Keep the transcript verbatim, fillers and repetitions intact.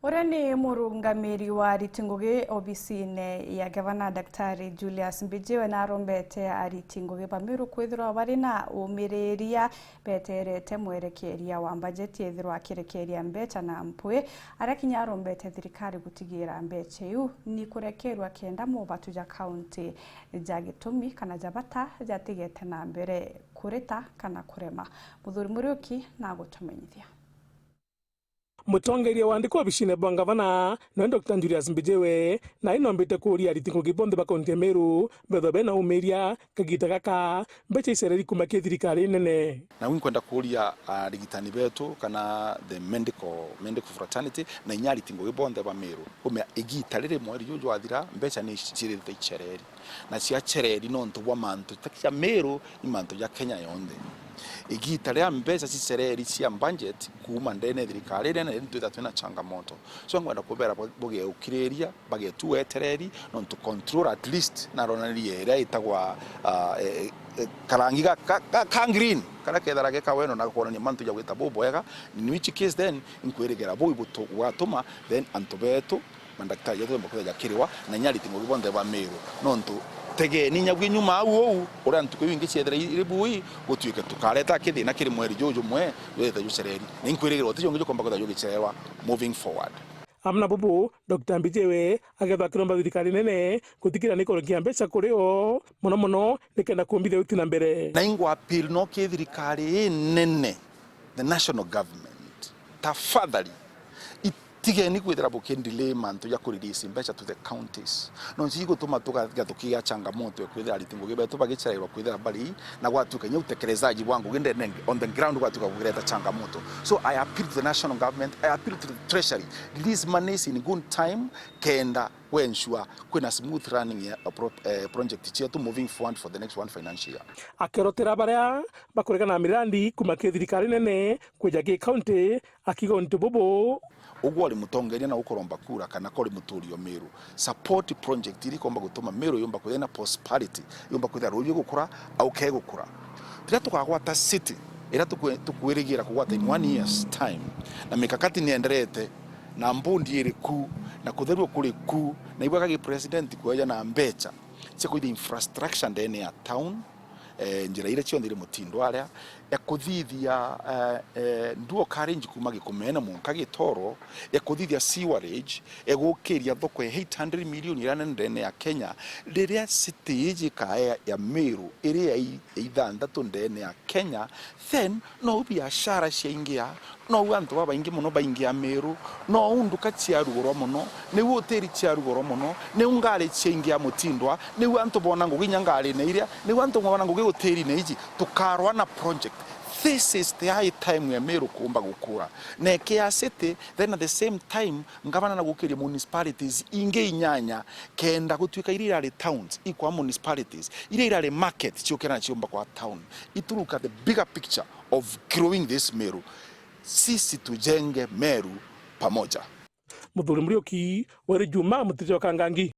Uria ni murungamiri wa ariti ngugi obisine ya gavana, Daktari Julius Mbijiwe, narombete ariti ngugi ba Meru kwithirwa bari na umiriria beterete mwerekeria wa mbajeti ethirwa akirekeria mbecha na mpwi. Aria kinya arombete thirikari gutigira mbecha iu ni kurekerwa kenda mobatu ja kaunti ja gitumi kana ja bata jatigete na mbere kurita kana kurema. Muthuri Muriuki nagutumenyithia. Mutongeria wa andiki obisine bwa ngavana, noe Doctor Julius Mbijiwe, nae nombite kuuria ariti ngugi bonthe ba kaunti ya Meru bethwe bena umiria kagita gaka mbecha icereri kuma ki thirikari nene. Na inkwenda kuuria arigitani betu kana the medical, medical fraternity na inya ariti ngugi bonthe ba Meru, kumea igita riri mweri juju jwathira, mbecha ni ciithirite icereri. Na ciacereri nontu bwa mantu ta ja Meru, ni mantu ja Kenya yonthe. Igita ria mbecha cicereri cia budget kuuma ndene ya thirikari nene, ni twitha twina changamoto. So, ngwenda kubera bu-, bugeukiriria, bagetu wetereri, nontu control at least naronanirie iria itagwa, ah, eh, eh, karangi ga, ga, ga, ka green, karia kethara ge kaweno na kuonania mantu ja gwita bubwega, in which case then, inkwirigira buu ibutu-, bugatuma then antu betu, mandagitari jetu bemba kwithira jakiriwa, na inya ariti ngugi bonthe ba Meru. Nontu tegeni inya bwi nyuma au uu, uria ntuku iu ingi ciethira iri bui, gutuike tukareta kithina kiri mweri juju jumwe, jwethite jucereri. Na inkwirigira guti jungi jukomba kwithira jugicererwa moving forward. Amwe na bubu, Doctor Mbijiwe akethwa akiromba thirikari nene gutikira ni kurekia mbecha kuri o, mono mono nikenda kumbithia uti na mbere. Na ingwa appeal no ki thirikari inene, the national government, tafadhali, itigeni kwithira bukidelay mantu ja kurelease mbecha to the counties. No nci igutuma tugathiga tukigia changamoto ya kwithira ariti ngugi betu bagicererwa kwithira bari, na gwatuika inya utekelezaji bwa ngugi ndene on the ground gwatuika kugireta changamoto. So I appeal to the national government, I appeal to the treasury, release monies in good time, kenda we ensure kwina smooth running ya pro-, eh, project cietu moving forward for the next one financial year. Akerotera baria bakuregana na mirandi kuma ki thirikari nene kwija ki county, akiuga untu bubu. Ugwe uri mutongeria na ukuromba kura kana kuri muturi o Meru, support project iria ikomba gutuma Meru yumba kwithira na prosperity, yumba kwithira ruuji gukura au kegukura. Riria tukagwata city iria tukwe-, tukwirigira kugwata in one year's time, na mikakati nienderete, na mbundi iri ku, na kutherua kuri ku, na ibwega gi president kweja na mbecha cia kuithia infrastructure ndene ya town, eh, njira iria cionthe iri mutindo aria, ya kuthithia, eh, eh, dual carriage kuma Gikumene mwanka Gitoro, ya kuthithia sewerage, ya gukiria thoko ya eight hundred million iria nene ndene ya Kenya. Riria city iji ikae ya Meru iri ya i-, ya ithanthatu ndene ya Kenya, then nou biashara ciaingia, nou antu babaingi mono baingia Meru, nou nduka ciarugurwa mono, niu utiri ciarugurwa mono, niu ngari ciaingia mutindwa, niu antu boona ngugi inya ngarine iria, niu antu boona ngugi utirine iji, tukarwa na project. This is the high time ya Meru kuumba gukura. Na ikia city, then at the same time, ngavana na gukiria municipalities ingi inyanya, kenda gutuika iria irari towns ikwa municipalities, iria irari market ciukira na ciumba kwa town. Ituruka the bigger picture of growing this Meru. Sisi tujenge Meru pamoja. Muthuri Muriuki, weri Juma, mutiri wa Kangangi.